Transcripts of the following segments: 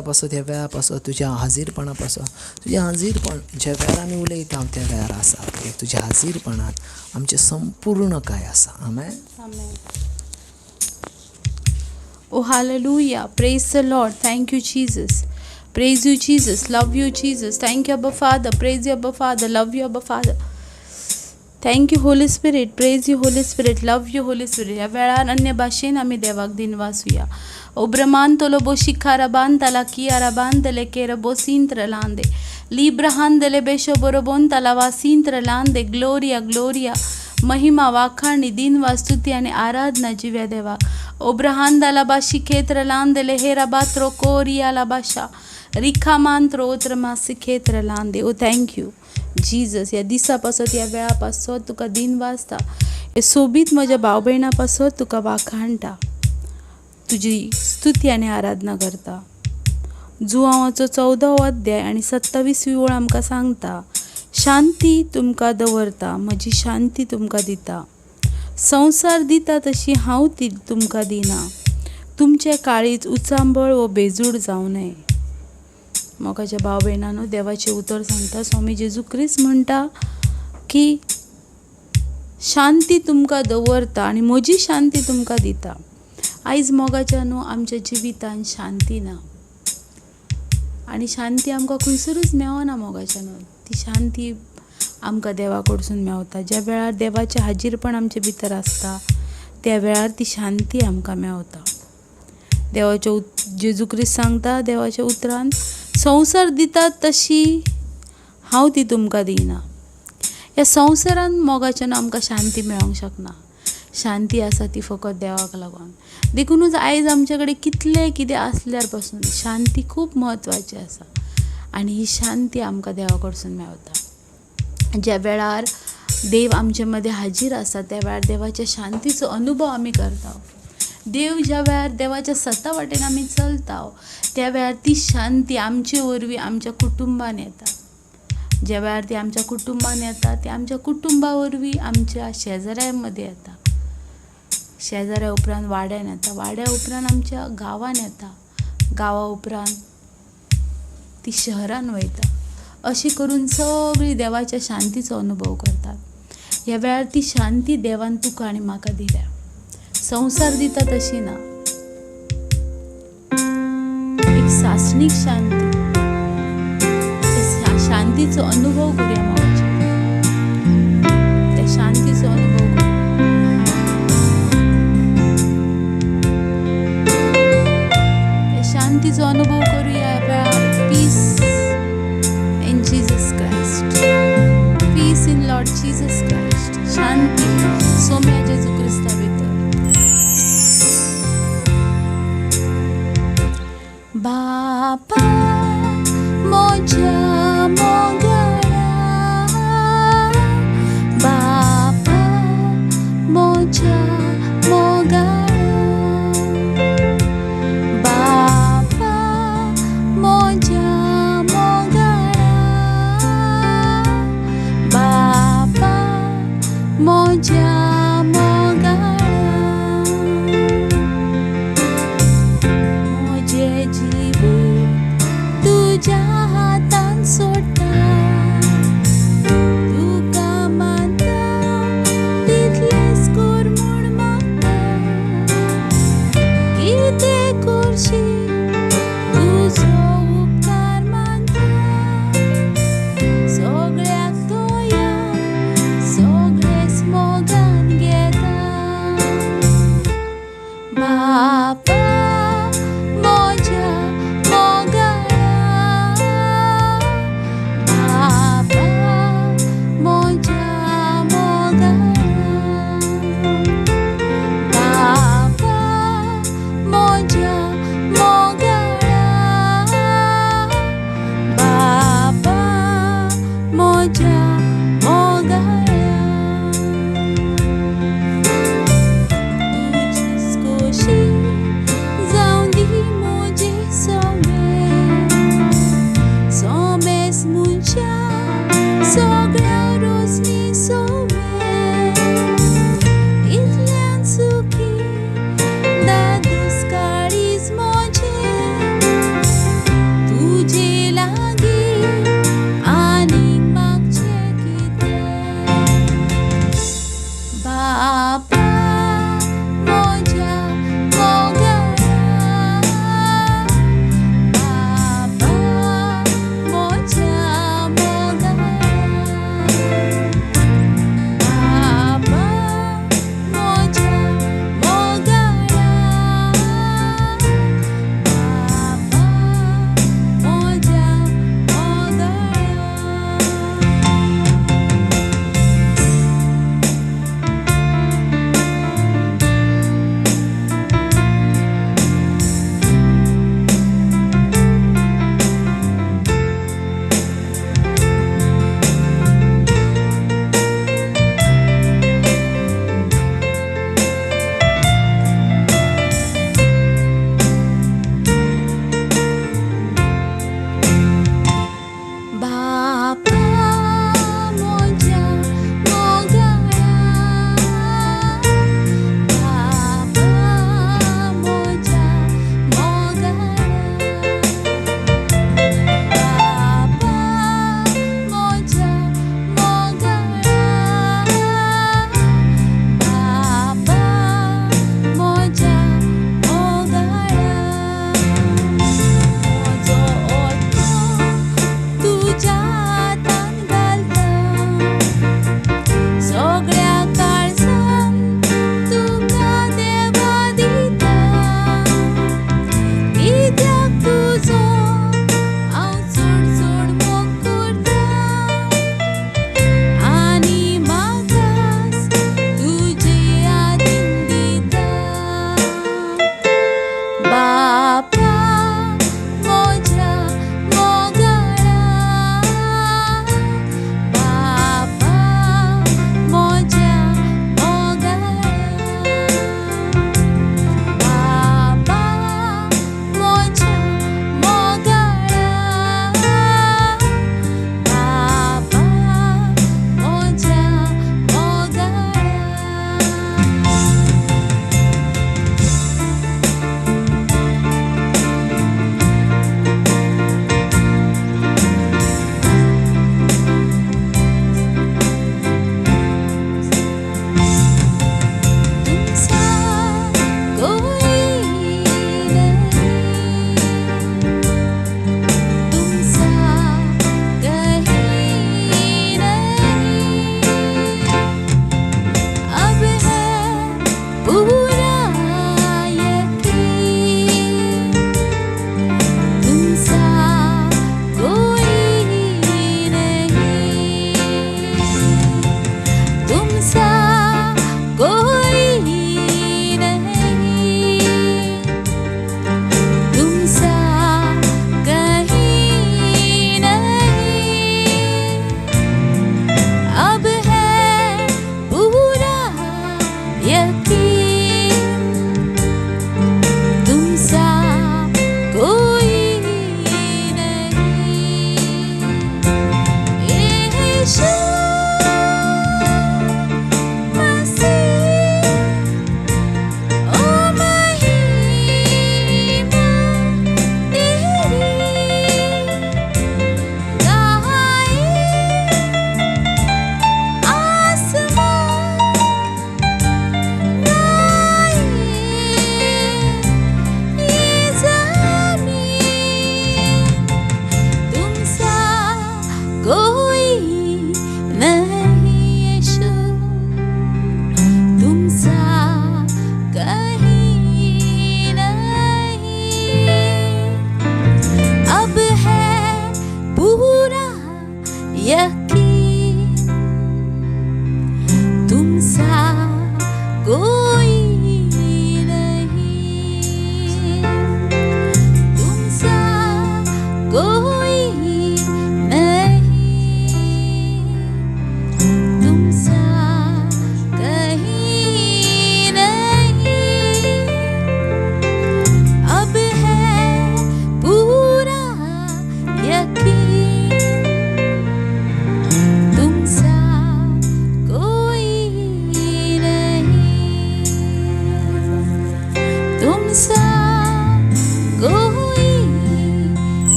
पासत, ह्या वेळा पासत, तुज्या हाजीरपणा पासत, तुजें हाजीरपण ज्या वेळार आमी उलयता त्या वेळार आसा, कित्याक तुज्या हाजीरपणान आमचें संपूर्ण काय आसा. आमेन. Oh, hallelujah. Praise the Lord. Thank you, Jesus. Praise you, Jesus. Love you, Jesus. Thank you, Abba Father. Praise you, Abba Father. Love you, Abba Father. Thank you, Holy Spirit. Praise you, Holy Spirit. Love you, Holy Spirit. ह्या वेळार अन्य भाशेन आमी देवाक दिनवासुया. ओब्रमान तोलो शिखारा कियारा बांदले केरबो सिंत्र लांदे लिब्रहांदले बेशो बरोबोन तलावा सिंत्र लांदे. Gloria, Gloria, महिमा, वाखाणी, दिनवास, स्तुती आनी आराधना जिव्या देवाक. ओब्रहांदाला बाशी खेत्र लांदले हेरा बात्रो कोरियाला बाशा रिखा मांत्रो ओत्र मासी खेत्र लांदे. ओ thank you Jesus. ह्या दिसा पासत, ह्या वेळा पासत तुका दिन वाजता. हे सोबीत म्हज्या भाव भयणा पासत तुका वाखाणटा, तुजी स्तुती आनी आराधना करता. जुवांवाचो 14वो अध्याय आनी 27वी ओळ आमकां सांगता, शांती तुमकां दवरता, म्हजी शांती तुमकां दिता, संवसार दिता तशी हांव ती तुमकां दिना, तुमचें काळीज उचांबळ वो बेजूड जावं नये. मोगाच्या भाव भयणांनो, देवाचें उतर सांगता, स्वामी जेजू क्रिस्त म्हणटा की शांती तुमकां दवरता आनी म्हजी शांती तुमकां दिता. आयज मोगाच्या न्हू आमच्या जिवितान शांती ना आनी शांती आमकां खंयसरूच मेळना. मोगाच्या न्हू ती शांती आमकां देवा कडसून मेवता. ज्या वेळार देवाचें हाजीरपण आमचे भितर आसता त्या वेळार ती शांती आमकां मेवता. देवाचें जेजू क्रिस्त सांगता देवाच्या उतरान, संवसार दिता तशी हांव ती तुमकां दिना. ह्या संवसारान मोगाच्यान आमकां शांती मेळोंक शकना. शांती आसा ती फकत देवाक लागून. देखुनूच आयज आमचे कडेन कितलें कितें आसल्यार पासून शांती खूब म्हत्वाची आसा आनी ही शांती आमकां देवा कडसून मेवता. ज्या वेळार देव आमचे मदें हाजीर आसा त्या वेळार देवाच्या शांतीचो अनुभव आमी करता. देव ज्या वेळार देवाच्या सता वाटेन आमी चलता त्या वेळार ती शांती आमचे वरवीं आमच्या कुटुंबान येता. ज्या वेळार ती आमच्या कुटुंबान येता ती आमच्या कुटुंबा वरवीं आमच्या शेजाऱ्या मदें येता, शेजाऱ्या उपरांत वाड्यान येता, वाड्या उपरांत आमच्या गांवान येता, गांवा उपरांत ती शहरान वयता. अशें करून सगळीं देवाच्या शांतीचो अनुभव करतात. ह्या वेळार ती शांती देवान तुका आनी म्हाका दिल्या. संवसार दिता तशी ना, एक सासणीक शांती. त्या शांतीचो अनुभव करुया मोगाच्या, त्या शांतीचो अनुभव करुया. त्या शांतीचो अनुभव करुया ह्या वेळार. Peace in Jesus Christ, peace in Lord Jesus Christ. शांती सोम्या जेजू क्रिस्ता भितर. बापा म्हज्या मोगाळा, बापा म्हज्या मोगाळा, बापा म्हज्या मोगाळा, बापा म्हज्या मोगाळा, म्हजें जिवीत तुज्या हातान सोडटा, तुका मानता तितलेंच कर म्हूण मागता, कितें करशी तुजो उपकार मानता, सगळ्याक दया सगळेच मोगान घेता. बापा म्हज्या मोगाळा,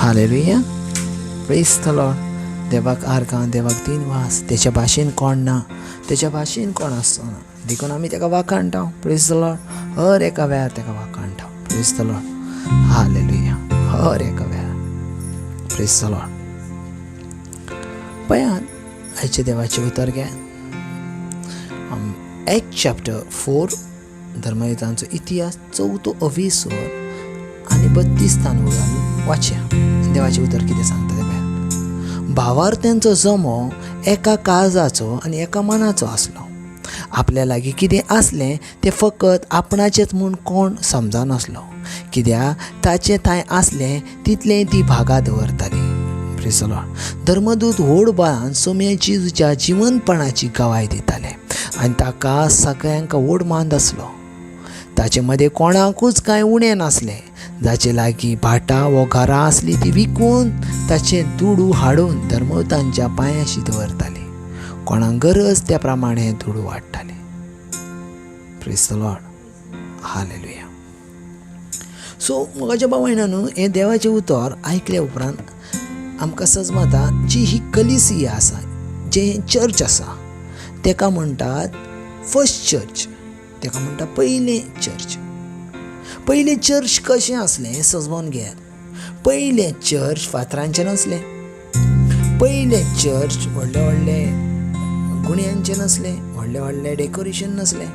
Hallelujah, praise the Lord. देवाक आर्गां, देवाक तीन वास. तेच्या भाशेन कोण ना, तेच्या भाशेन कोण आसचो ना, देखून आमी तेका वाखाणटा. प्रेज the Lord. हर एका वेळार तेका वाखाणटा. Praise the Lord. Hallelujah. हर एका वेळार. Praise the Lord. पळयात आयचें देवाचें उतर घे, एक्ट चॅप्टर 4, धर्मयुतांचो इतिहास, चवथो अविसवर आनी 32 तांदूळ आमी वाचया. देवाचें उतर कितें सांगता तें पळयात. भावार्थ्यांचो जमो एका काळजाचो आनी एका मनाचो आसलो. आपल्या लागीं कितें आसलें तें फकत आपणाचेंच म्हूण कोण समजनासलो, कित्याक ताचें थंय आसलें तितलें ती भागां दवरताली. Praise the Lord. धर्मदूत व्हड बळान सोम्या जेजूच्या जिवनपणाची गवाय दिताले आनी ताका सगळ्यांक व्हड मान आसलो. ताचे मदें कोणाकूच कांय उणें नासलें. जाचे लागीं भाटां वो घरां आसलीं ती विकून ताचे दुडू हाडून धर्मदूतांच्या पांयांशी दवरताले. कोणाक गरज त्या प्रमाणे दुडू वाडटाले. Praise the Lord. Hallelujah. So मोगाच्या भाव भयणांनो, हें देवाचें उतर आयकल्या उपरांत आमकां सजमता जी ही कलिसिया आसा, जें चर्च आसा, तेका म्हणटात फर्स्ट चर्च, तेका म्हणटा पयलें चर्च. पयलें चर्च कशें आसलें सजमोन घेयात. पयलें चर्च फातरांचें नासलें, पयलें चर्च व्हडले व्हडले गुण्यांचें नासलें, व्हडले व्हडले डेकोरेशन नासलें.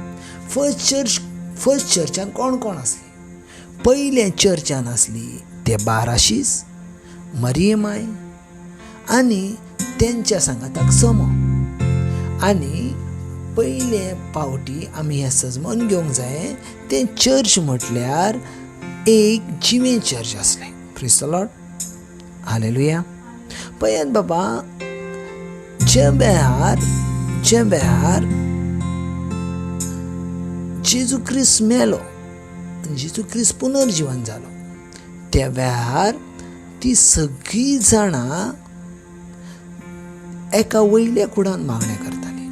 फर्स्ट चर्चान कोण कोण आसले? पयलें चर्चान आसली ते बाराशीस, मरियमाय आनी तेंच्या सांगाताक समो. आनी पयले पावटी आमी हें सजमोन घेवंक जाय, तें चर्च म्हटल्यार एक जिवें चर्च आसलें. Praise the Lord. Hallelujah. पळयात बाबा, जे वेळार जेजू क्रिस्त मेलो, जेजू क्रिस्त पुनर्जिवन जालो, त्या वेळार ती सगळीं जाणां एका वयल्या कुडान मागणें करताली.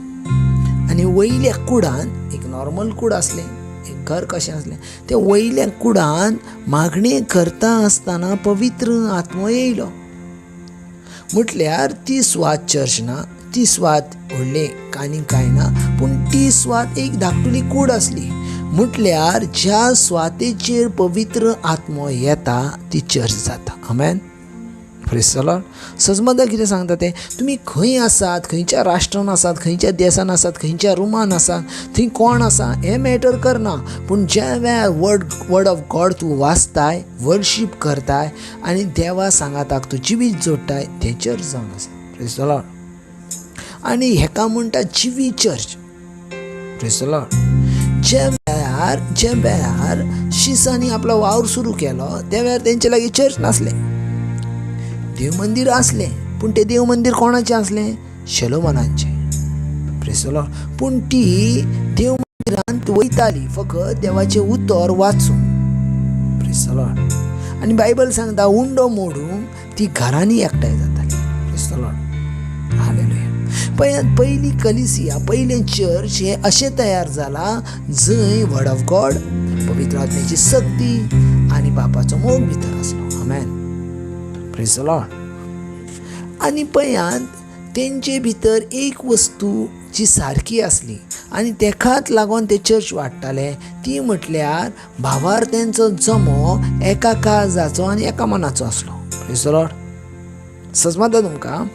आनी वयल्या कुडान एक नॉर्मल कूड आसलें, एक घर कशें आसलें, ते वयल्या कुडान मागणें करता आसतना पवित्र आत्मो येयलो. म्हटल्यार ती सुवात चर्च ना, ती सुवात व्हडली आनी कांय ना, पूण ती सुवात एक धाकटुली कूड आसली. म्हटल्यार ज्या सुवातेचेर पवित्र आत्मो येता ती चर्च जाता. आमेन. Praise the Lord. सजमता कितें सांगता तें, तुमी खंय आसात, खंयच्या राष्ट्रान आसात, खंयच्या देसान आसात, खंयच्या रुमान आसात, थंय कोण आसा हें मॅटर करना, पूण ज्या वेळार वर्ड ऑफ गॉड तूं वाचताय, वर्शीप करताय आनी देवा सांगाताक तूं जिवीत जोडटाय, तें चर्च जावन आसा. Praise the Lord. आनी हेका म्हणटा जिवी चर्च. Praise the Lord. जे वेळार शिसांनी आपलो वावर सुरू केलो त्या वेळार तेंचे लागीं चर्च नासलें, देव मंदीर आसलें, पूण तें देव मंदीर कोणाचें आसलें? शेलोमनांचें. Praise the Lord. पूण ती देव मंदिरांत वयताली फकत देवाचें उतर वाचूंक. Praise the Lord. आनी बायबल सांगता उंडो मोडूंक ती घरांनी एकठांय जाताली. Praise the Lord. Hallelujah. पयली कलिसिया, पयलें चर्च हें अशें तयार जालां जंय वर्ड ऑफ गॉड, पवित्र आत्म्याची सक्ती आनी बापाचो मोग भितर आसलो. आमेन. Praise the Lord. आनी पळयात तेंचे भितर एक वस्तू जी सारकी आसली आनी तेकाच लागून ते चर्च वाडटाले, ती म्हटल्यार भावार्थ्यांचो जमो एका काळजाचो आनी एका मनाचो आसलो. Praise the Lord. सजमता तुमकां?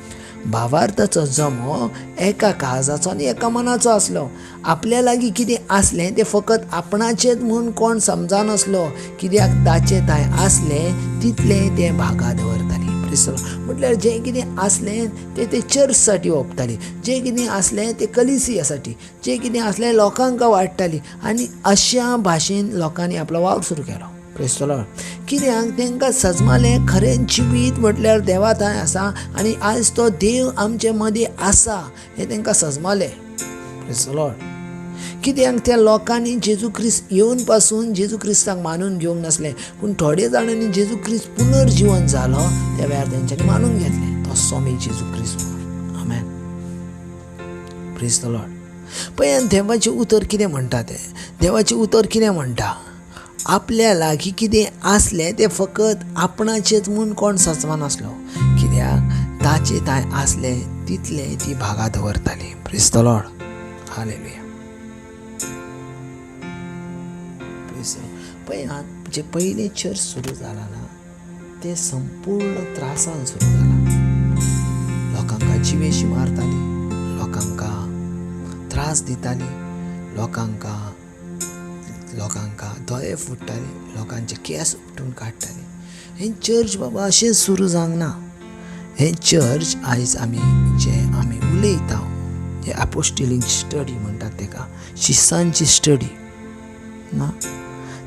भावार्थाचो जमो एका काळजाचो आनी एका मनाचो आसलो. आपल्या लागीं कितें आसलें तें फकत आपणाचेंच म्हूण कोण समजनासलो, कित्याक ताचें थंय आसलें तितलें तें भागा दवरताली. Praise the Lord. म्हटल्यार जें कितें आसलें तें ते चर्चसाठी ओंपताली, जें कितें आसलें तें कलिसियासाठी, जें कितें आसलें लोकांक वाडटाली. आनी अशा भाशेन लोकांनी आपलो वावर सुरू केलो. Praise the Lord. कित्याक तांकां सजमालें खरें जिवीत म्हटल्यार देवा थंय आसा आनी आयज तो देव आमचे मदीं आसा हें तांकां सजमालें. Praise the Lord. कित्याक त्या लोकांनी जेजू क्रिस्त येवन पासून जेजू क्रिस्ताक मानून घेवंक नासलें, पूण थोडे जाणांनी जेजू क्रिस्त पुनर्जिवन जालो त्या वेळार तेंच्यांनी मानून घेतलें तो स्वामी जेजू क्रिस्त. आमेन. Praise the Lord. पळयात देवाचें उतर कितें म्हणटा तें, देवाचें उतर कितें म्हणटा. आपल्या लागीं कितें आसलें तें फकत आपणाचेच म्हूण कोण सजमानासलो, कित्याक ताचे तांय आसलें तितलें ती भागा दवरताली. Praise the Lord, hallelujah. पळय जें पयलें चर्च सुरू जालां ना तें संपूर्ण त्रासान सुरू जालां. लोकांक जिवेशी मारताली, लोकांक त्रास दिताली, लोकांक दोळे फुट्टाले, लोकांचे केंस उपटून काडटाले. हें चर्च बाबा अशें सुरू जावंक ना. हें चर्च आयज आमी जें आमी उलयता, जें एपोस्टोलीक स्टडी म्हणटात तेका, शिसांची स्टडी ना,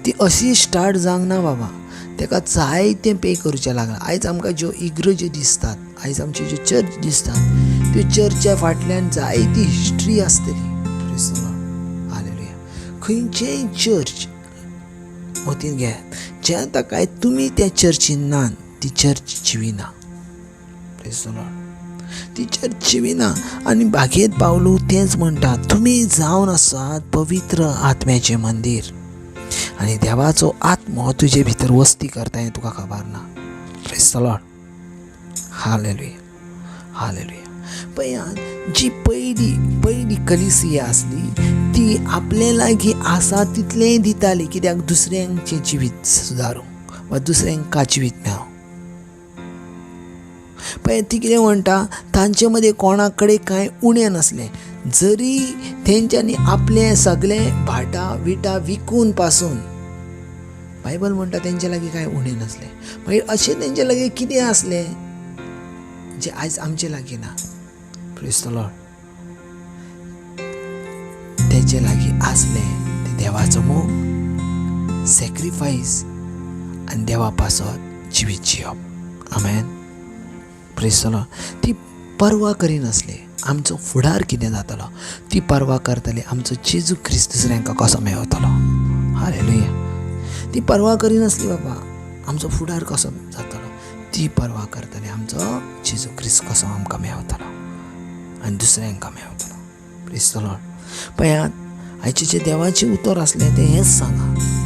ती अशी स्टार्ट जावंक ना बाबा. तेका जायतें पे करचें लागलां. आयज आमकां ज्यो इगर्ज्यो दिसतात, आयज आमच्यो ज्यो चर्च दिसतात, त्यो चर्च्या फाटल्यान जायती हिस्ट्री आसतली. हालेलुया. खंयचेंय चर्च मतीन घेयात, ज्या ताका तुमी त्या चर्चीन ना ती चर्च जिवी ना. ती चर्च जिवी ना. आनी बागेंत पावलू तेंच म्हणटा, तुमी जावन आसात पवित्र आत्म्याचें मंदीर आनी देवाचो आत्मो तुजे भितर वस्ती करता हें तुका खबर ना. Praise the Lord, hallelujah, hallelujah. पळयात जी पयली पयली कलिसिया आसली ती आपले लागीं आसा तितलेंय दिताली, कित्याक दुसऱ्यांचें जिवीत सुदारूंक वा दुसऱ्यांक जिवीत मेळोंक. पळय ती कितें म्हणटा, तांचे मदीं कोणा कडेन कांय उणें नासलें, जरी तेंच्यांनी आपलें सगळें भाटां विटां विकून पासून, बायबल म्हणटा तेंचे लागीं कांय उणें नासलें. मागीर अशें तेंचे लागीं कितें आसलें जें आयज आमचे लागीं ना. Praise the Lord. तेचे लागीं आसलें तें देवाचो मोग, सॅक्रिफायस आनी देवा पासत जिवीत जियप. आमेन. Praise the Lord. ती पर्वा करिनासली आमचो फुडार कितें जातलो, ती पर्वा करताली आमचो जेजू क्रिस्त दुसऱ्यांक कसो मेळतलो. हालेलुया. ती पर्वा करिनासली बाबा आमचो फुडार कसो जातलो, ती पर्वा करताली आमचो जेजू क्रिस्त कसो आमकां मेळतलो आनी दुसऱ्यांक मेळतलो. Praise the Lord. पळयात आयचें जें देवाचें उतर आसलें तें हेंच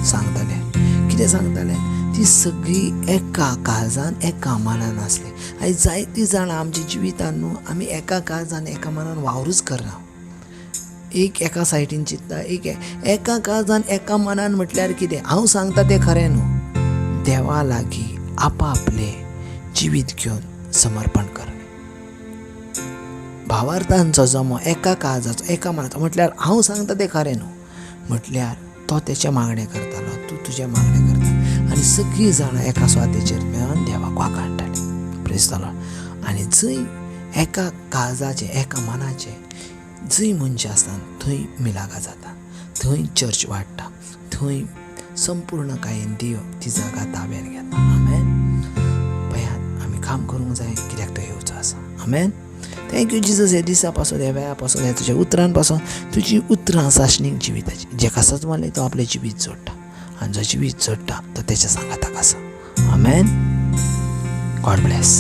सांगतालें. कितें सांगतालें? ती सगळी एका काळजान एका मनान आसली. आयज जायतीं जाणां आमच्या जिवितान न्हू आमी एका काळजान एका मनान वावरूच करना. एक एका सायडीन चिंत्ता, एक एका काळजान एका मनान म्हटल्यार कितें? हांव सांगता तें खरें न्हू. देवा लागीं आपापलें जिवीत घेवन समर्पण करप, भावार्थांचो जमो एका काळजाचो एका मनाचो म्हटल्यार हांव सांगता तें खरें न्हू, म्हटल्यार तो तेचें मागणें करतालो, तूं तुजें मागणें करता आनी सगळीं जाणां एका स्वातेचेर मेळोन देवाक वाखाणटालीं. Praise the Lord. आनी जंय एका काळजाचें एका मनाचें जंय मनशां आसता थंय मिलागा जाता, थंय चर्च वाडटा, थंय संपूर्णकायेन देव ती जागा ताब्यान घेता. आमेन. पळयात आमी काम करूंक जाय, कित्याक तो येवचो आसा. आमेन. Thank you Jesus. ह्या दिसा पासून, ह्या वेळा पासून, ह्या तुज्या उतरां पासून, तुजी उतरां सासणीक जिविताची, जेका सजमाले तो आपलें जिवीत जोडटा आनी जो जिवीत जोडटा तो तेच्या सांगाताक आसा. आमेन. God bless.